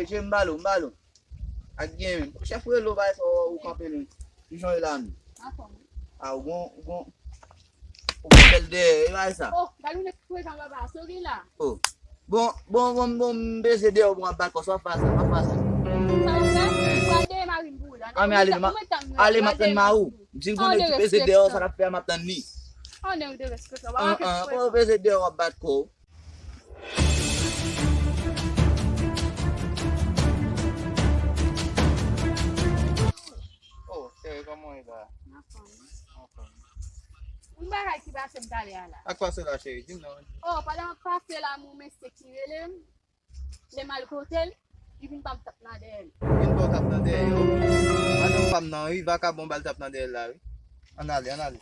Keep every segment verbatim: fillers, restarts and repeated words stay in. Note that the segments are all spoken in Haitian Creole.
Che, m ba l ou, m ba l ou. Ak gen menm. Chèf, rele w, bagay sa, ou kanpe l wi. Kijan w ye la menm? Anfòm. A, ou gon, ou gon, ou gon bèl dèyè, e bagay sa. Oh, gade yon nèg prezan papa, sori la. Oh. Bon, bon, bon, bon, m peze dèyè w, bon, ap bat kò, sa w ap fè sa, w ap fè sa. Sa w ap fè? Pral dèyè mari m pou ou la. A, men ale, ale, m ap tann mari w. M fin konnen ki peze dèyè w, sa l ap fè a, m ap tann li. An, an, an, bon, peze dèyè w, w ap bat kò. Oh, cheri, kòman w ye la? Anfòm. Anfòm. Yon bagay ki pase m talè a la. Sa k pase la, cheri? Di m non. Oh, pandan m ap pase la, m wè yon mesye ki rele m. Lè m al kote l, li vin ba m tap nan dèyè l. Vin ba w tap nan dèyè, yo. Madanm pa m nan, wi, vakabon ba l tap nan dèyè l la, wi. Ann ale, ann ale.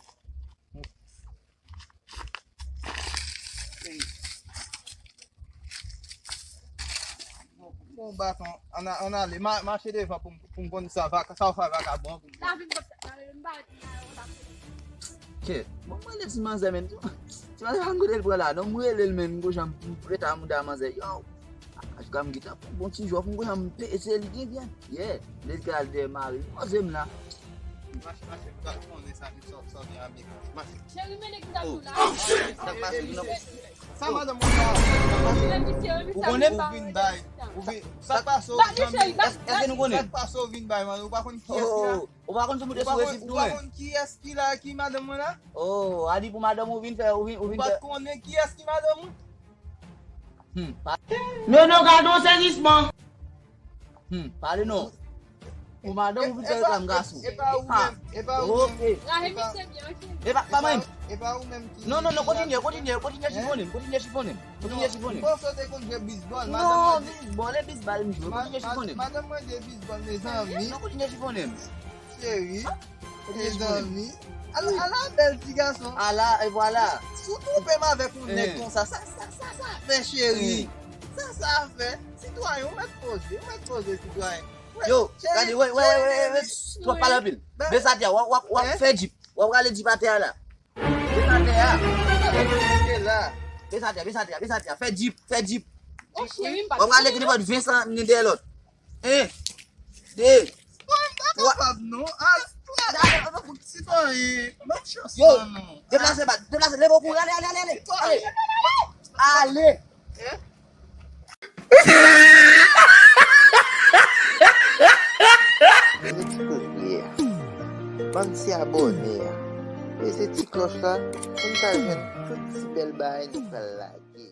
Bon, baton, ann a-, ann ale. Ma-, mache devan pou m, pou m konn sa, vaka-, sa w fè vakabon an pou m konn. Lavi m p ap tèt mare, m pa di nan yon tap. Kèt, bon, mwen rele ti manzè, men. Ti manzè pa m kote l pran la, non, mwen rele l, men, m gon jan m rete a mouda manzè. Yo, achka m gentan pran bon ti jwèf, m gon jan m peze l byen, byen. Yeah, lè l te al dèyè mari, poze m la. Mache, mache, m pral konnen sa, li sò, sò gen avèk. Mache. Cheri, men nèg ki t ap di w la. Oh, shit! Sa k pase, non? Sa madanm mwen sa. Ou konnen m? Ou vin bay. Ou vin, sa k pase, ou vin bay. Èske nou konnen? Sa k pase, ou vin bay, man? Ou pa konn kiyès ki la? Oh, ou pa konn sou moute sou resif tou, men? Ou pa konn kiyès ki la, ki madanm mwen la? Oh, a di pou madanm ou vin fè, ou vin, ou vin fè. Ou pa konnen kiyès ki madanm ou? Hmm, pa- Non, non, gade yon sezisman. Hmm, pale non. Pou madanm ou vin fè reklam gason. E pa ou menm, e pa ou menm. Ok. Lave misye byen, ok. E pa, pa mwen. E pa ou menm ki... Non, non, non, kontinye, kontinye, kontinye chifonnen m, kontinye chifonnen m, kontinye chifonnen m. Non, m panse w te konn jwe bizbòl, madanm mwen. Non, bizbòl, e bizbòl m jwe, kontinye chifonnen m. Madanm mwen jwe bizbòl, mezanmi. Non, kontinye chifonnen m. Cheri, mezanmi. Ala, ala bèl ti gason. Ala, e vwala. Si w twonpe m avèk yon nèg konsa, sa, sa, sa, sa fè, cheri? Sa, sa fè? Sitwayen, ou mèt poze, ou mèt poze, sitwayen. Yo, gade, wè, wè, wè, wè, wè, w ap pale anpil. Besa atè a, w ap, w ap, w ap fè djip. W ap rale djip atè a la. Besa atè a. Besa atè a, besa atè a, besa atè a. Fè djip, fè djip. W ap rale ki nenpòt ven san ni dèyè lòt. En, de, twa. Kapab non. Al, sitwayen, ban m chans la non. Deplase bat, deplase, leve w kouri, ale, ale, ale, ale. Ale. Ale. Mezanmi, ti koze a. Bann ti abòne a. Peze ti klòch la pou n ka jwenn tout ti bèl bagay nou pral lage.